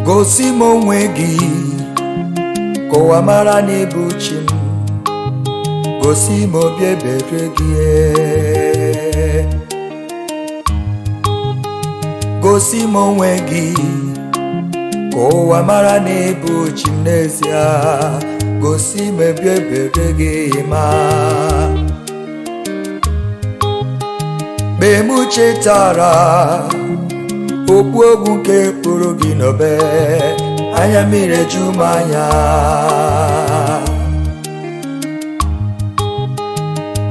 Gosi m onwe gị ka ụwa mara na ịbụ chi m. Gosi m obi ebere gị. Gosi m onwe gị ka ụwa mara na ịbụ chi m n'ezie. Gosi m obi ebere gị ma mgbe m chetara okpu ogwu nke kpụrụ gị n'obe, anya mmiri eju m anya.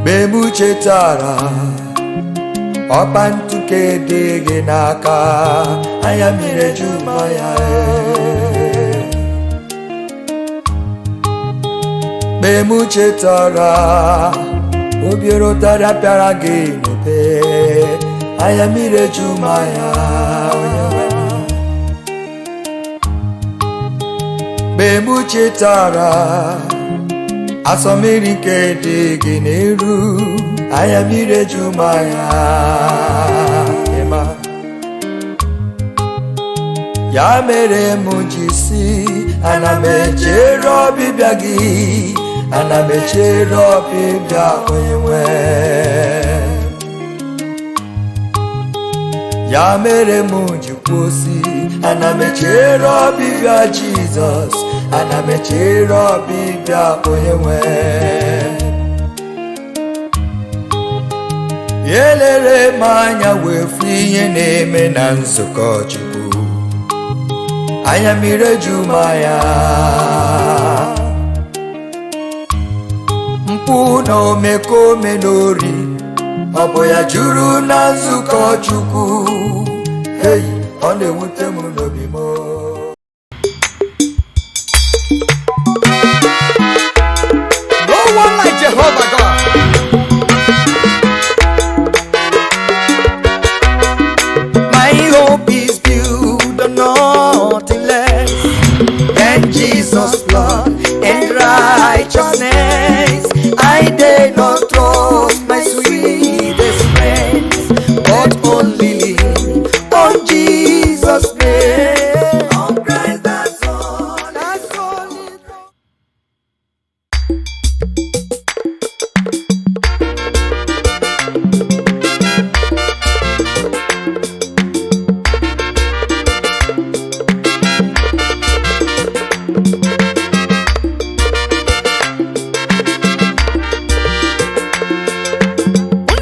Mgbe m chetara ọkpa ntụke dị gị n'aka, anya mmiri eju m anya. Mgbe m chetara obi ụtarị apịara gị n'obe, anya mmiri eju m anya. Mgbe m chetara asọ mmiri nke dị gị n'iru, anya mmiri eju m anya. Ya mere m ji si, ana m echere ọbịbịa gị, ana m echere ọbịbịa onye nwe. Ya mere m ji kwuo sị, ana m echere ọbịbịa Jizọs, ana m echere ọbịbịa onye nwe. Elere m anya wee fụ ihe na-eme na nzukọ Chukwu, anya mmiri eju m anya. Mpụ na omekome n'ori, ọ bụ ya juru na nzukọ Chukwu. Hey, ọ na-ewute m n'obi m. No one like Jehovah God. My hope is built on nothing less than Jesus' blood and righteousness. I dare not trust my sweetest friends, but only lean on Jesus' name. On Christ, that's all. That's all.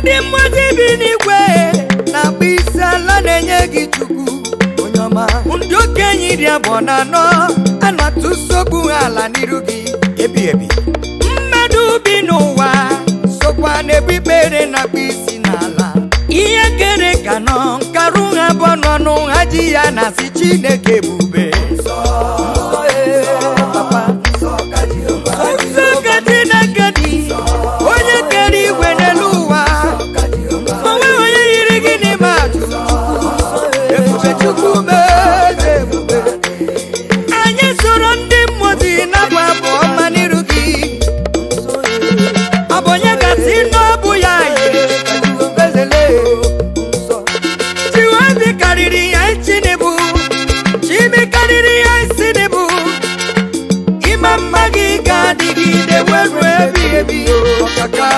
Ndị mmadụ bi n'igwe na-akpụ isi ala na-enye gị Chukwu onye ọma. Ndị okenye 24 a na-atụ nsogbu ala n'iru gị ebi ebi. Mmadụ bi n'ụwa sokwa na-ebu ikpere na-akpụ isi n'ala. Ihe kere ka nọ nkarụ ha bụ ọnụ ha ji ya na si Chineke ebube. Nsọ ka Chineke dị, onye kere igwe n'elu ụwa. Onwe onye yiri gị n'ime atụ. Ebube Chukwu mee ebube. Anyị soro ndị mmụọ dị na-abụ abụ ọma n'iru gị. Ọ bụ onye gasị n'ọbụ ya yiri ezele. Chiwabi karịrị ya Chinebu, Chimi karịrị ya Sinebu. Ịma mma gị ga-adịgide wee ruo ebighị ebi. Ọkaka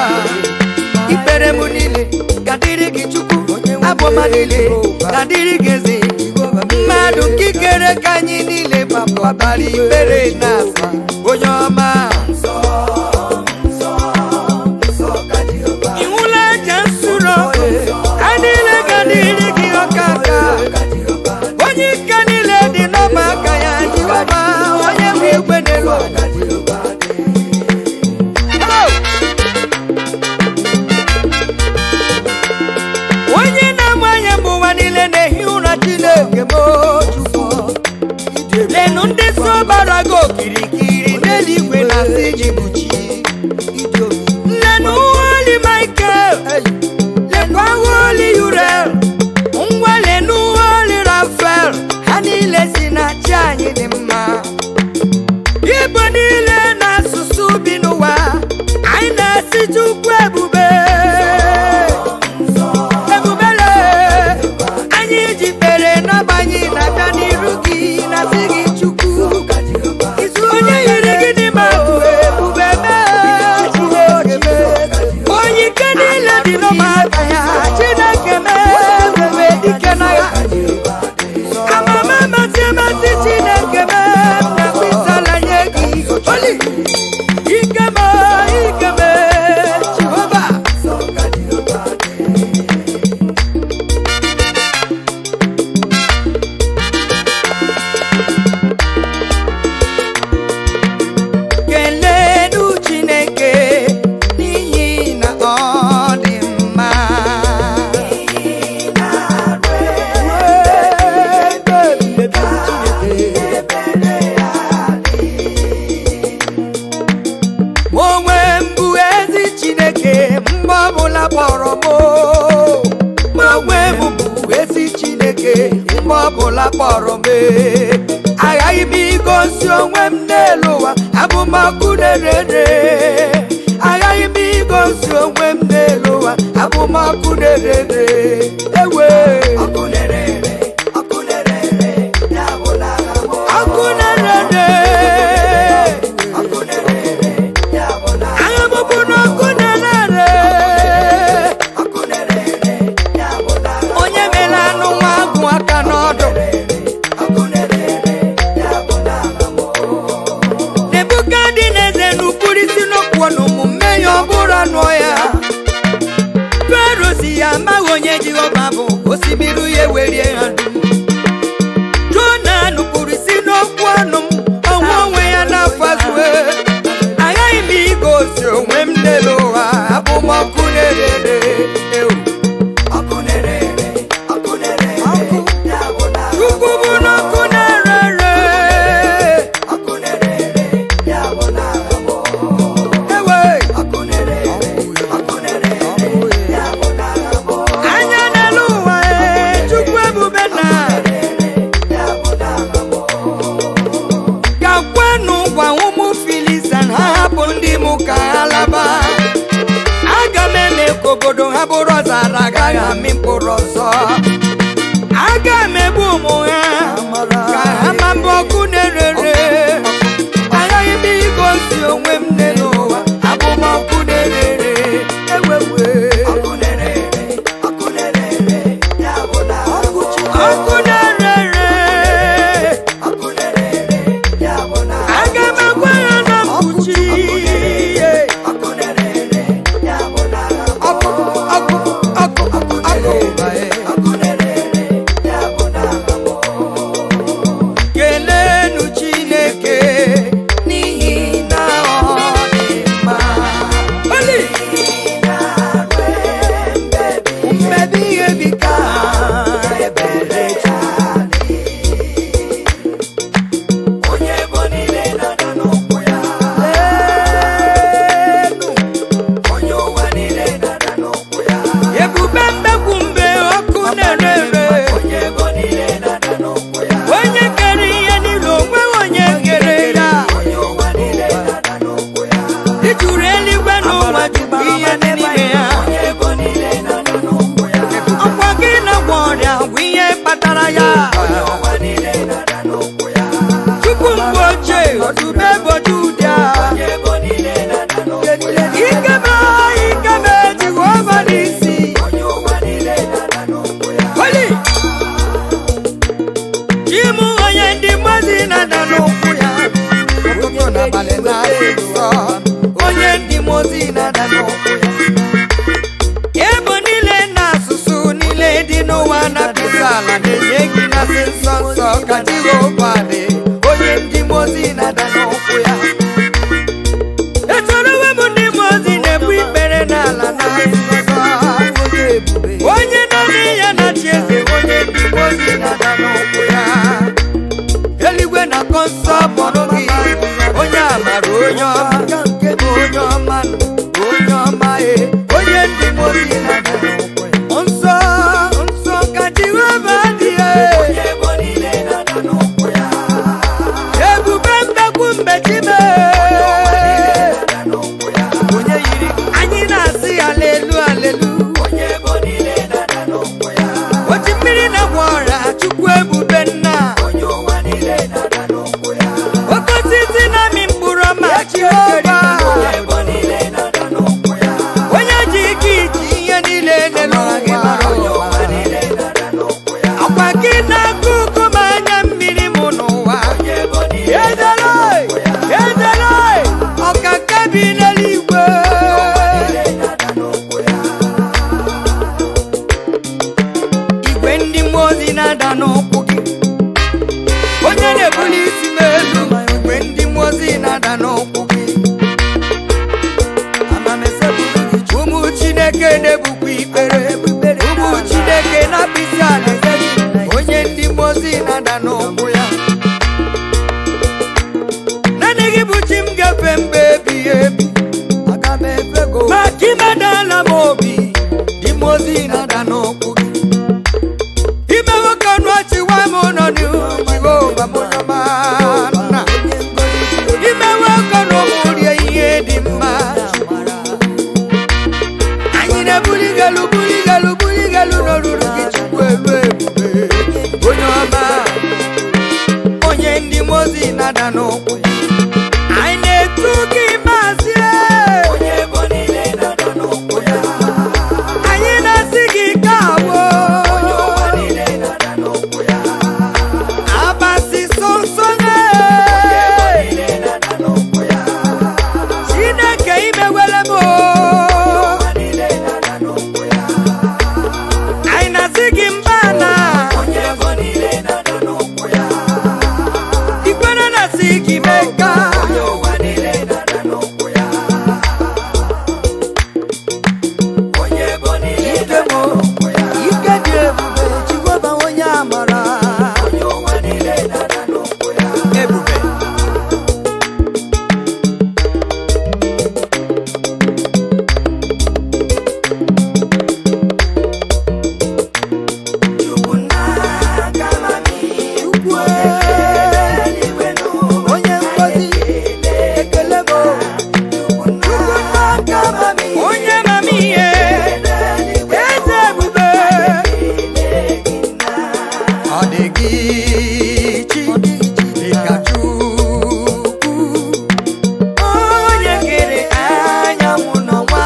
ikpere m niile ga-adịrị gị Chukwu, abụọma niile ga-adịrị gị eze. Mmadụ nke ikere ka anyị niile gbapụtara ikpere na-asa onye ọma. Ịhụla aja nsure ọkụ, ha niile ga-adịrị gị ọkaka. Onye ike niile dị n'ọba aka ya, Jehova, onye nwe igwe n'elu ụwa. Onye na-ama anya bụ ụwa niile na-ehi ụra Chineke m Chukwu. Lenu ndị so bara gị okirikiri n'eluigwe na-asị Mgbe ọbụla kpọrọ m, ma onwe m bụ ezi Chineke. Mgbe ọbụla kpọrọ m, aghaghị m igosi onwe m n'elu ụwa. Abụ m ọkụ na-erere. Aghaghị m igosi onwe m n'elu ụwa. Abụ m ọkụ na-erere. Ewe, ọkụ na-erere, ọkụ na-erere. Agha m bụ n'ọkụ na-erere. Onye mere anụ nwa agụ aka n'ọdụ. Nebukadneza nupụrụ isi n'okwu n'omume ya, ọ bụrụ anụ ya. Fero si ya amaghị onye Jehova bụ, osimiri ya ewerie ha dum. Jona nupụrụ isi n'okwu ọnụ m, ọnwụ onwe ya n'afọ azue. Aghaghị m igosi onwe m n'elu ụwa. Abụ m ọkụ na-erere. Ewu. Chukwu bụ n'ọkụ na-erere. Ewe. Anya n'elu ụwa, ee, Chukwu ebube na gakwenụ gwa ụmụ Filistia ha hapụ ndị m ka ha laba. Aga m eme ka obodo ha bụrụ ọzara, agaghị amị mkpụrụ ọzọ. Aga m egbu ụmụ ha ka ha ma mbụ ọkụ na-erere. Aghaghị m igosi onwe m n'elu ụwa. Abụ m ọkụ na-erere. Ewewe, ọkụ na-erere. Aga m agwa ha na mkpuchi. Ọkụ, ọkụ, ọkụ, ọkụ. Kelenu Chineke n'ihi na ọ dị mma. Oli! Mmebi ihe bi ka ebere Lenu. Ebube mbekwu mbe, ọkụ na-ere ere. Onye kere ihe niile, onwe onye kere ya. Ijuru eluigwe n'ụwa, juru ihe dị n'ime ya. Ọkwa gị na-agwọ ọrịa bụ ihe kpatara ya. Chukwu mgbe ochie, ọdụm eboju ụdị ikebe ikebe Jehova n'isi. Oli! Chimu, onye ndị mmazi na-ada n'ụkwụ ya ụtụtụ n'abalị na-asị nsọ. Onye ndị mozi na-ada n'ụkwụ ya. Ebo niile na asụsụ niile dị n'ụwa na-apịsa ala na-enye gị na-asị nsọ, nsọ ka Jehova dị. Onye ndị mozi na-ada n'ụkwụ ya. Esorowe m ndị mozi na-ebu ikpere n'ala na-asị nsọ. Onye naanị ya na-achị eze, onye ndị mozi na-ada n'ụkwụ ya. Eluigwe na-akọ nsọpụrụ gị, onye amara, onye ọma, onye ọma, onye ọma e, onye ndị mozi na-ada n'ụkwụ ya. Nsọ, nsọ ka Jehova dị e. Ebube mbekwu mbe chime. Na-ebuli gị elu, buli gị elu, buli gị elu n'olulu gị, Chukwu elu ebube, onye ọma, onye ndị mmụọ ozi na-ada n'ụkwụ. Anyị na-etu gị, maazị e. Onye ebo niile na-ada n'ụkwụ ya. Anyị na-asị gị ka awo. Onye ụwa niile na-ada n'ụkwụ ya. Abasi sonsonye. Ebo niile na-ada n'ụkwụ ya. Chineke, imewele m o. Ụwa niile na-ada n'ụkwụ ya. Anyị na-asị gị mba na. Onye ebo niile na-ada n'ụkwụ ya. Ikwere na-asị gị meka. Onye ụwa niile na-ada n'ụkwụ ya. Onye ebo niile Ike na-ada m o. n'ụkwụ ya. Ike dị ebube, Jehova onye amara. Onye ụwa niile na-ada n'ụkwụ ya. Ebube. Chukwu n'aka amamihe, Chukwu onye kere eluigwe n'ụwa, onye ngọzi, ekele m o. Chukwu n'aka amamihe, Onye amamihe, eluigwe eze ebube. Ọ dịghị chi dịka Chukwu, onye kere anyanwụ n'ọnwa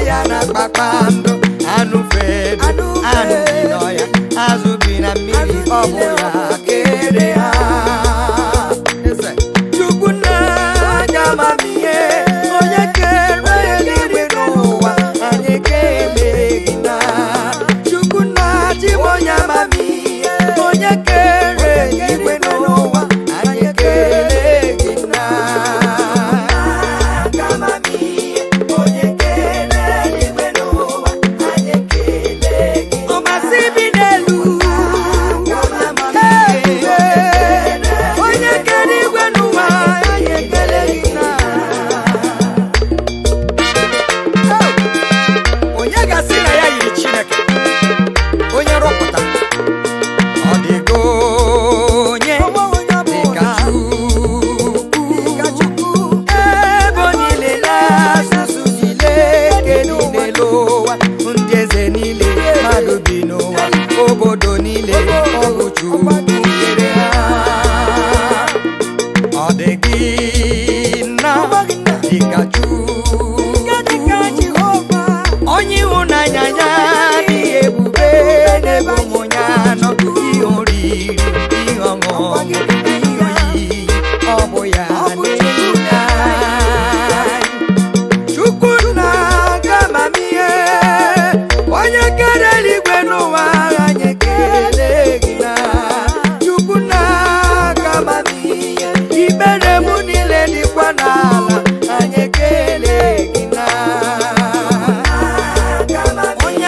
ya na kpakpando, anụ fedo, anụ bi n'ọhịa, azụ bi na mmiri, ọ bụ ya kere ha. Eze. Chukwu na-anya amamihe, onye kere eluigwe n'ụwa, anyị ekele gị na. Chukwu na-achị bụ onye amamihe, onye kere eluigwe n'ụwa, anyị ekele gị na. N'aka amamihe, onye kere eluigwe n'ụwa, anyị ekele gị. Ọmasị bi n'elu, onye kere igwe n'ụwa, anyị ekele gị na. Onye ga-asị na ya yiri Chineke, onye nrọpụta? Ọ dịgo onye dịka Chukwu, ebo niile na asụsụ niile, eke niile n'ụwa, ndị eze niile, mmadụ bi n'ụwa, obodo niile, ọ bụ Chukwu kere ha. Ọ dịghị nna dịka Chukwu, onye ịhụnanya ya dị ebube n'ebe ụmụ ya nọ, ihe oriri, ihe ọṅụṅụ, ihe oyiyi, ọ bụ ya na-enye anyị. Chukwu na-aga amamihe, onye kere eluigwe n'ụwa, anyị ekele gị na. Chukwu na-aga amamihe, ikpere mụ niile dịkwa n'ala, anyị ekele gị na. N'aka amamihe, Onye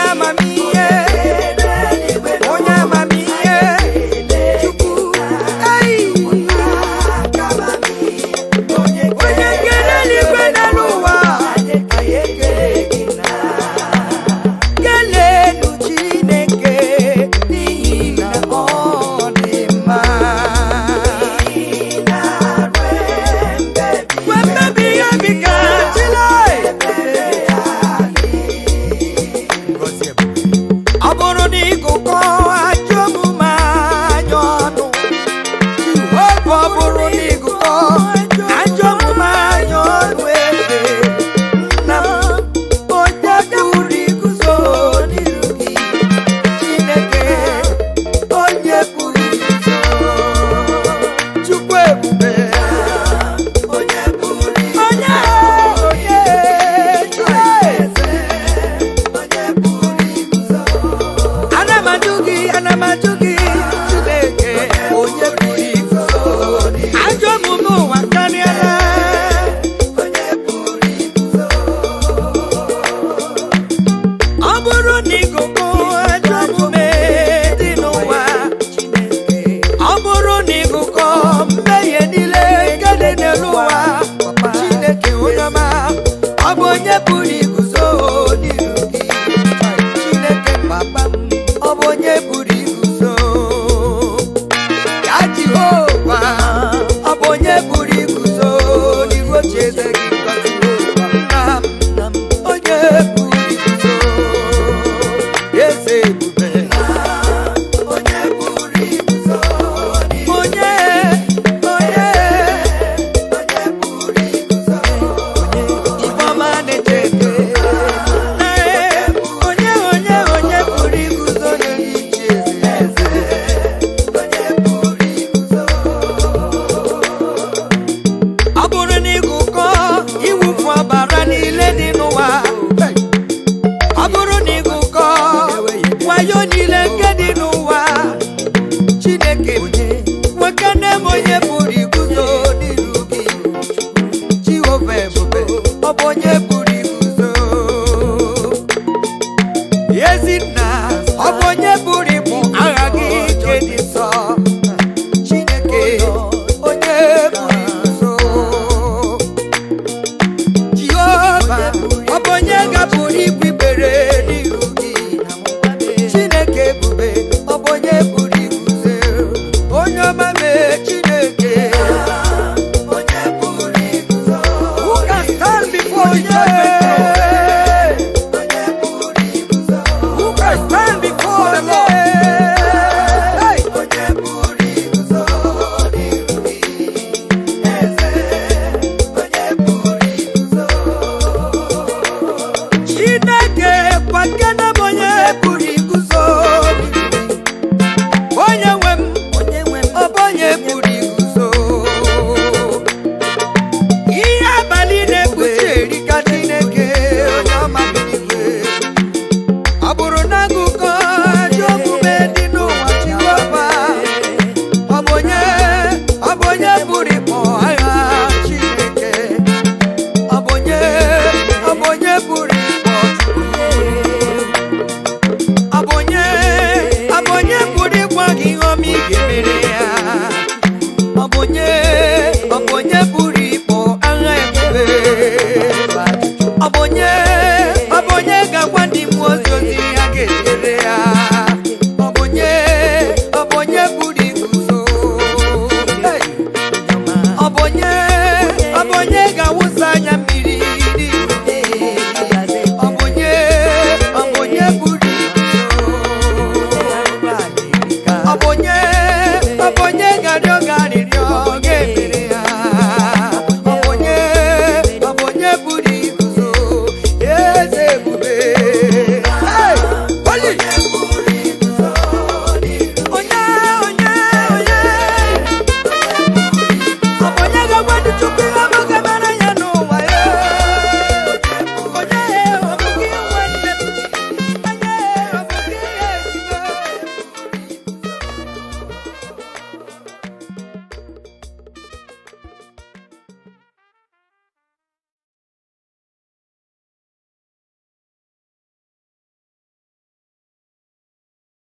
Wayo niile nke dị n'ụwa. Chineke, nwekene m, onye pụrụ iguzo n'iru gị? Jehova ebube, ọ bụ onye pụrụ iguzo? Ezinna, ọ bụ onye pụrụ ịbụ agha gị nke dị nsọ? Chineke, onye pụrụ iguzo? Jehova, ọ bụ onye ga-apụrụ ibu ikpere n'iru gị? Chineke ebube, ọ bụ onye pụrụ iguzo? Onye ọma mee, Chineke. Onye pụrụ iguzo? Who can stand before the judgment throne? Onye pụrụ iguzo? Who can stand before the Lord? Hey! Onye pụrụ iguzo n'iru gị, Eze? Onye pụrụ iguzo? Chineke, kwake.